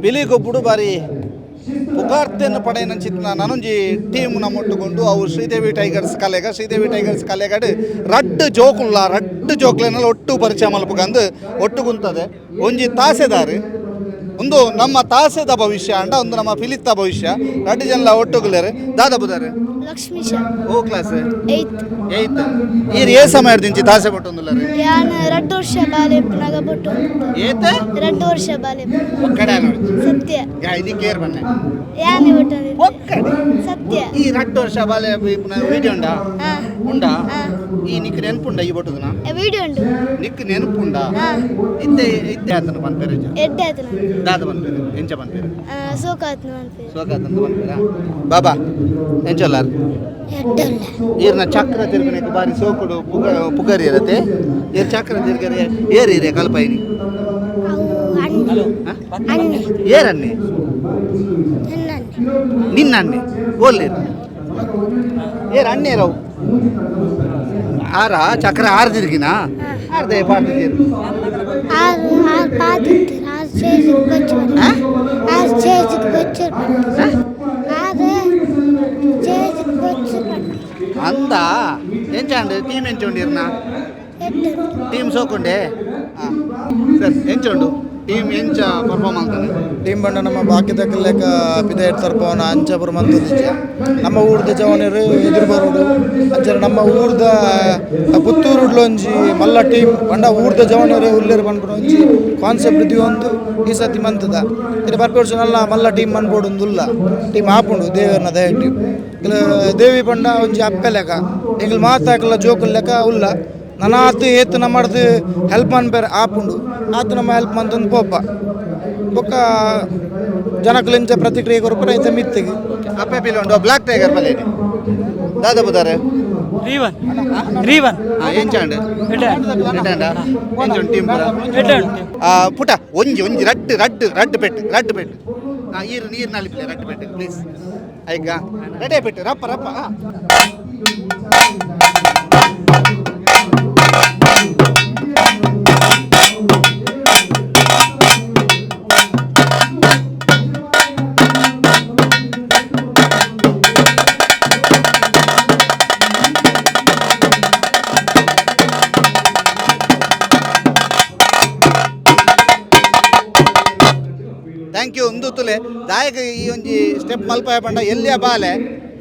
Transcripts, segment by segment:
ಪಿಲಿಗೊಬ್ಬುಡು ಬಾರಿ ಪುಗಾರ್ತೆಯನ್ನು ಪಡೆಯನಂಚಿತ್ತಿನ ನನೊಂಜಿ ಟೀಮ್ ನಮ್ಮೊಟ್ಟುಗೊಂಡು ಅವು ಶ್ರೀದೇವಿ ಟೈಗರ್ಸ್ ಕಲೆಗ. ಶ್ರೀದೇವಿ ಟೈಗರ್ಸ್ ಕಲೆಗಡು ರಡ್ಡ್ ಜೋಕುಲ್ಲ, ರಡ್ಡ್ ಜೋಕ್ಲೆನೆಲ್ಲ ಒಟ್ಟು ಪರಿಚಯ ಮಲ್ಪುಗಂದು ಒಟ್ಟುಗುಂತದೆ. ಒಂಜಿ ತಾಸೆದಾರು, ಒಂದು ನಮ್ಮ ತಾಸೆದ ಭವಿಷ್ಯ ಅಂಡ ಒಂದು ನಮ್ಮ ಪಿಲಿತ್ತ ಭವಿಷ್ಯ. ರಡ್ಡ್ ಜನಲ ಒಟ್ಟುಗುಲೇರು. ದಾದ ಬುದಾರು? ಲಕ್ಷ್ಮೀಶ. ಓ ಕ್ಲಾಸ್? ಏಯ್ತ್. ಏಯ್ತ್. ಈರ್ ಏ ಸಮಯ ದಿಂಚಿ ತಾಸೆ ಕೊಟ್ಟೊಂದುಲ್ಲರು? ಯಾನ್ 2 ವರ್ಷ ಬಾಲೆ ಇಪ್ಪುನಗ ಬೊಟ್ಟು. ಏತ್? 2 ವರ್ಷ ಬಾಲೆ. ಒಕ್ಕಡೆ ನೋಡಿ. ಸತ್ಯ. ಯಾ ಇದಕ್ಕೆ ಏರ್ ಬನ್ನೆ. ಯಾನೆ ಬೊಟ್ಟು. ಒಕ್ಕಡೆ. ಸತ್ಯ. ಈ 2 ವರ್ಷ ಬಾಲೆ ವಿಡಿಯೋ ಉಂಡಾ? ಹಾ. ಉಂಡಾ? ಹಾ. ಈ ನಿಕ್ ನೆನಪುಂಡ ಈ ಬೊಟ್ಟುದನ? ವಿಡಿಯೋ ಉಂಡು. ನಿಕ್ ನೆನಪುಂಡ? ಹಾ. ಇತ್ತೆ ಇತ್ತೆ ಆತನ ಪನ್ಪೇರು? ಎಡ್ಡೆ ಆತನ. ದಾದ ಪನ್ಪೇರು, ಎಂಚ ಪನ್ಪೇರು? ಸೋಕಾತ್ನ ಅನ್ಪೇರು. ಸೋಕಾತಂದು ಪನ್ಪೇರಾ? ಬಾಬಾ, ಎಂಚೊಲ್ಲಾರ್? ಎಡ್ಡಲ್ಲ. ಈರ್ನ ಚಕ್ರ ತಿರುಗನೆಕ್ ಬಾರಿ ಸೋಕುಡು ಪುಗ ಪುಗರಿ ಇರತ್ತೆ. ಈರ್ ಚಕ್ರ ತಿರುಗರೆ ಏರ್ ಏರಿಯ ಕಲ್ಪೈನಿ? ಅವು ಅಣ್ಣೆ. ಅಣ್ಣೆ. ಏರನ್ನೆ? ನನ್ನಣ್ಣೆ. ನಿನ್ನನ್ನೆ ಓಲ್ಲೇರು? ಏರ್ ಅಣ್ಣೇರವು? ಆರ ಚಕ್ರ ಆರು ತಿರುಗಿನ ಆರ್ದೆ ಪಾಡ್ದಿದ್ದೀರು? ಆರು ಆರು ಪಾತಿತ್ತು, ಆರು ಸ್ಟೇಜಿಗೆ ಬಚ್ಚು, ಆರು ಸ್ಟೇಜಿಗೆ ಬಚ್ಚು, ಆರು ಸ್ಟೇಜಿಗೆ ಬಚ್ಚು. ಅಂದ ಎಂಚಾಂಡ್ ಟೀಮ್ ಎಂಚುಂಡಿರ್ನ? ಎಡ್ಡೆ. ಟೀಮ್ ಸೋಕುಂಡೆ. ಹಾಂ ಸರ್, ಎಂಚುಂಡು ಟೀಮ್, ಎಂಚ ಪರ್ಫಾರ್ಮ್ ಆಗ್ತಾನೆ? ಟೀಮ್ ಬಂಡ ನಮ್ಮ ಬಾಕಿದಕ್ಕೆ ಲೆಕ್ಕ ಪಿದ ತರ್ಪವನ ಅಂಚಪುರ ಮಂತೊಂದಿಜ್ಜ. ನಮ್ಮ ಊರ್ದ ಜವನರು ಎದುರು ಬರೋಡು. ಅಂಚನೆ ನಮ್ಮ ಊರ್ದ ಪುತ್ತೂರುಡ್ಲೊಂಜಿ ಮಲ್ಲ ಟೀಮ್ ಪಂಡ ಊರ್ದ ಜವನರು ಉಲ್ಲೇರು ಪನ್ಪುನ ಒಂಜಿ ಕಾನ್ಸೆಪ್ಟ್ ದಿವೊಂದು ಈ ಸತಿ ಮಂತದ. ಇನ್ನು ಬರ್ಪೆ ವರ್ಷ ನಲ್ಲ ಮಲ್ಲ ಟೀಮ್ ಮನ್ಪೊಡುಂದುಲ್ಲ. ಟೀಮ್ ಆಪುಂಡು ದೇವರ್ನ ದಯಟ್ಟು. ದೇವಿ ಪಂಡ ಒಂಜಿ ಅಪ್ಪೆ ಲೆಕ್ಕ, ಎಂಕುಲು ಮಾತಾಕಲ್ಲ ಜೋಕುಲ್ ಲೆಕ್ಕ ಉಲ್ಲ. ನನಾತ್ ಏತ್ ನಮ್ಮಡ್ದು ಹೆಲ್ಪ್ ಮನ್ಪೆರೆ ಆಪುಂಡು ಆತ್ ನಮ್ಮ ಹೆಲ್ಪ್ ಮಂತೊಂದು ಪೋಪ. ಬೊಕ್ಕ ಜನಕುಲೆಂಚ ಪ್ರತಿಕ್ರಿಯೆ ಕೊರ್ಪುನ ಐತ ಮಿತ್ತಿಗೆ. ಅಪ್ಪೆ ಪಿಲಿ ಉಂಡು ಬ್ಲಾಕ್ ಟೈಗರ್ ಪಲ್ಲೇನಿ. ದಾದ ಬುದಾರೆ? ರೀವನ್, ರೀವನ್. ಹಾಂ, ಎಂಚಾಂಡ್? ಎಡ್ಡೆ. ಎಡ್ಡಾಂಡ? ಎಂಚುಂಡು ಟೀಮ್ ಪೂರ? ಎಡ್ಡೆ. ಪುಟ ಒಂಜಿ ಒಂಜಿ ರಡ್ಡ್ ರಡ್ಡ್ ರಡ್ಡ್ ಪೆಟ್ಟು, ರಡ್ಡ್ ಪೆಟ್ಟು. ಹಾಂ, ಈರು ನೀರು ನಲಿಪಿಲ್ಲ. ರಡ್ಡ್ ಪೆಟ್ಟು ಪ್ಲೀಸ್. ಐಗ ರೆಡೇ ಪೆಟ್ಟು, ರಪ್ಪ ರಪ್ಪ. ಹಾಂ, thank you. ಒಂದು ತುಲೆ ದಾಯಕ ಈ ಒಂಜಿ ಸ್ಟೆಪ್ ಮಲ್ಪಾಯ ಪಂಡ ಎಲ್ಲಿಯ ಬಾಲೆ,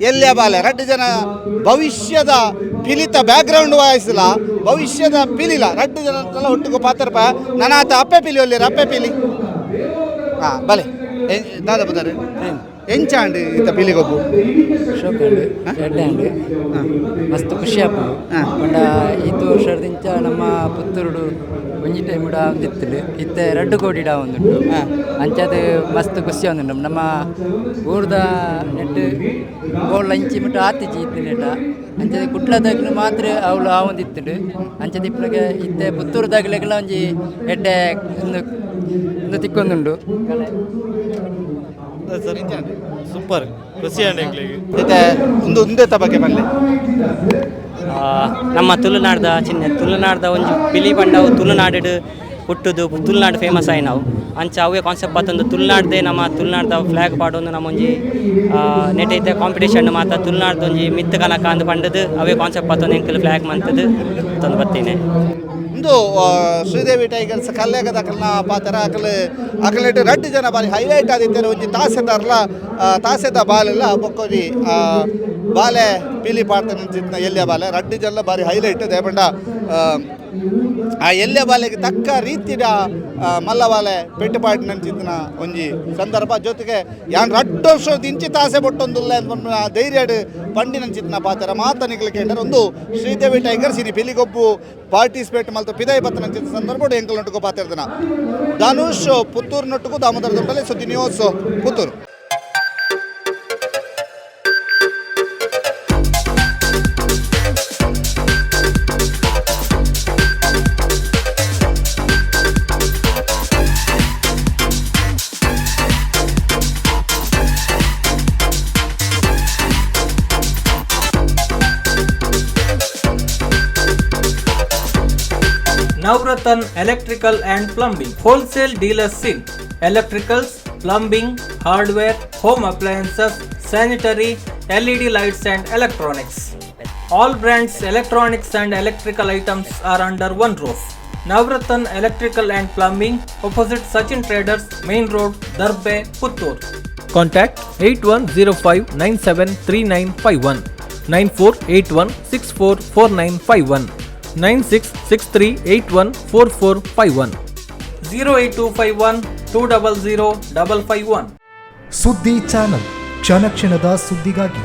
ಎಲ್ಲಿಯ ಬಾಲೆ ರಡ್ಡು ಜನ ಭವಿಷ್ಯದ ಪಿಲಿತ ಬ್ಯಾಕ್ಗ್ರೌಂಡ್ ವಾಯಿಸಲ ಭವಿಷ್ಯದ ಪಿಲಿಲ ರಡ್ಡು ಜನ ಒಟ್ಟಿಗೆ ಪಾತ್ರಪ. ನನಾತ ಅಪ್ಪೆ ಪಿಲಿ ಒಲ್ಲೇರು ಅಪ್ಪೆ ಪಿಲಿ. ಹಾಂ, ಬಲೆ. ದಾದ ಬದಾರೆ? ಎಂಚಾಂಡ್ ಇತ್ತ ಪಿಲಿಗೊಬ್ಬು? ಶೋಕ್ ಅಂಡ್ ಎಡ್ಡೆ ಅಂಡ್ ಮಸ್ತ್ ಖುಷಿ ಆಪುಂಡು. ಪಂಡ ಈತ್ ವರ್ಷದಿಂಚ ನಮ್ಮ ಪುತ್ತೂರುಡು ಒಂಜಿ ಟೈಮ್ ಒಂದಿತ್ತುಂಡು, ಇತ್ತೆ 2 ಕೋಟಿ ಒಂದುಂಡು. ಅಂಚಾದ್ ಮಸ್ತ್ ಖುಷಿ ಆವೊಂದುಂಡು. ನಮ್ಮ ಊರ್ದ ನೆಟ್ ಗೋಲ್ ಅಂಚಿ ಮುಟ್ಟ ಆತಿಜಿ ಇತ್ತು ನೆಟ. ಅಂಚದ ಕುಟ್ಲದಾಗ್ಲು ಮಾತ್ರ ಅವಳು ಆವೊಂದಿತ್ತುಂಡು. ಅಂಚದ ಇಪ್ಪುನಗ ಇತ್ತೆ ಪುತ್ತೂರುದಾಗ್ಲೆಗ್ಲ ಒಂಜಿ ಎಡ್ಡೆ ಒಂದು ಒಂದು ತಿಕ್ಕೊಂದುಂಡು ಕಲೆ. ಸೂಪರ್, ಖುಷಿ ಅಂಡ್ ಎಂಕ್ಲೆಗ್. ಇತ್ತೆ ಒಂದು ಉಂದೆತ ಬಗ್ಗೆ ಬಲ್ಲೆ. ನಮ್ಮ ತುಳುನಾಡ್ದ ಚಿಹ್ನೆ, ತುಳುನಾಡ್ದ ಒಂಜಿ ಪಿಲಿ ಪಂಡವು ತುಳುನಾಡು ಹುಟ್ಟುದು, ತುಳುನಾಡು ಫೇಮಸ್ ಆಯಿ ನಾವು. ಅಂಚ ಅವೇ ಕಾನ್ಸೆಪ್ಟ್ ಬತ್ತೊಂದು ತುಳುನಾಡ್ದೆ ನಮ್ಮ ತುಳುನಾಡ್ದ ಫ್ಲಾಗ್ ಪಾಡೊಂದು ನಮ್ಮ ಒಂಜಿ ನೆಟೈತೆ ಕಾಂಪಿಟೇಷನ್ ಮಾತ ತುಳುನಾಡ್ದ ಒಂಜಿ ಮಿತ್ತು ಕನಕ ಅಂದ್ ಪಂಡದು ಅವೇ ಕಾನ್ಸೆಪ್ಟ್ ಬತ್ತೊಂದು ಎಂಕಲ್ ಫ್ಲಾಗ್ ಮಂತದು ತಂದು ಬತ್ತೀನಿ. ಇಂದು ಶ್ರೀದೇವಿ ಟೈಗರ್ಸ್ ಕಲ್ಯಾಗದ ಅಕಲ್ನ ಪಾತ್ರ. ಅಕಲ್ ಅಕಲೆಟ್ ರಡ್ಡು ಜನ ಬಾರಿ ಹೈಲೈಟ್ ಆದಿತ್ತಾರೆ. ಒಂಜಿ ತಾಸೆದಾರ್ಲ ತಾಸೆದ ಬಾಲೆಲ್ಲ ಬೊಕ್ಕೊಂಜಿ ಬಾಲೆ ಪಿಲಿ ಪಾಡ್ತಾನೆ ನಿಂತಿದ್ನ ಎಲ್ಯ ಬಾಲೆ. ರಡ್ಡು ಜನ ಬಾರಿ ಹೈಲೈಟ್. ದೇಪಂಡ ಆ ಎಲ್ಯ ಬಾಲೆಗೆ ತಕ್ಕ ರೀತಿಯ ಮಲ್ಲ ಬಾಲೆ ಪೆಟ್ಟು ಪಾಡಿ ನಂಚಿತ್ತಿನ ಒಂಜಿ ಸಂದರ್ಭ. ಜೊತೆಗೆ ಯಾನ್ 2 ವರ್ಷ ದಿಂಚಿ ತಾಸೆ ಬೊಟ್ಟೊಂದುಲ್ಲ ಪನ್ಪಿನ ಧೈರ್ಯಡ್ ಪಂಡಿನಂಚಿತ್ತಿನ ಪಾತ್ರ ಮಾತ ನಿಕ್ಲೆ ಕೇಂದ್ರ. ಒಂದು ಶ್ರೀದೇವಿ ಟೈಗರ್ಸ್ ಇನಿ ಪಿಲಿಗೊಬ್ಬು ಪಾರ್ಟಿಸಿಪೇಟ್ ಮಲ್ತ ಪಿದೈ ಬತ್ತನಂಚಿತ್ತ ಸಂದರ್ಭ ಎಂಕಲ್ ನೊಟ್ಟುಗು ಪಾತೆರ್ದನ ಧನುಷ್ ಪುತ್ತೂರು ನೊಟ್ಟುಗು ದಾಮೋದರ ದೊಡ್ಡಲೆ, ಸುದ್ದಿ news, Puttur. Navratan Electrical and Plumbing, wholesale dealers in electricals, plumbing, hardware, home appliances, sanitary, LED lights and electronics. All brands electronics and electrical items are under one roof. Navratan Electrical and Plumbing, opposite Sachin Traders, Main Road, Darbe, Puttur. Contact 8105973951, 9481644951, 9663814451, 08251 200 551. ಸುದ್ದಿ channel, ಕ್ಷಣ ಕ್ಷಣದ ಸುದ್ದಿಗಾಗಿ.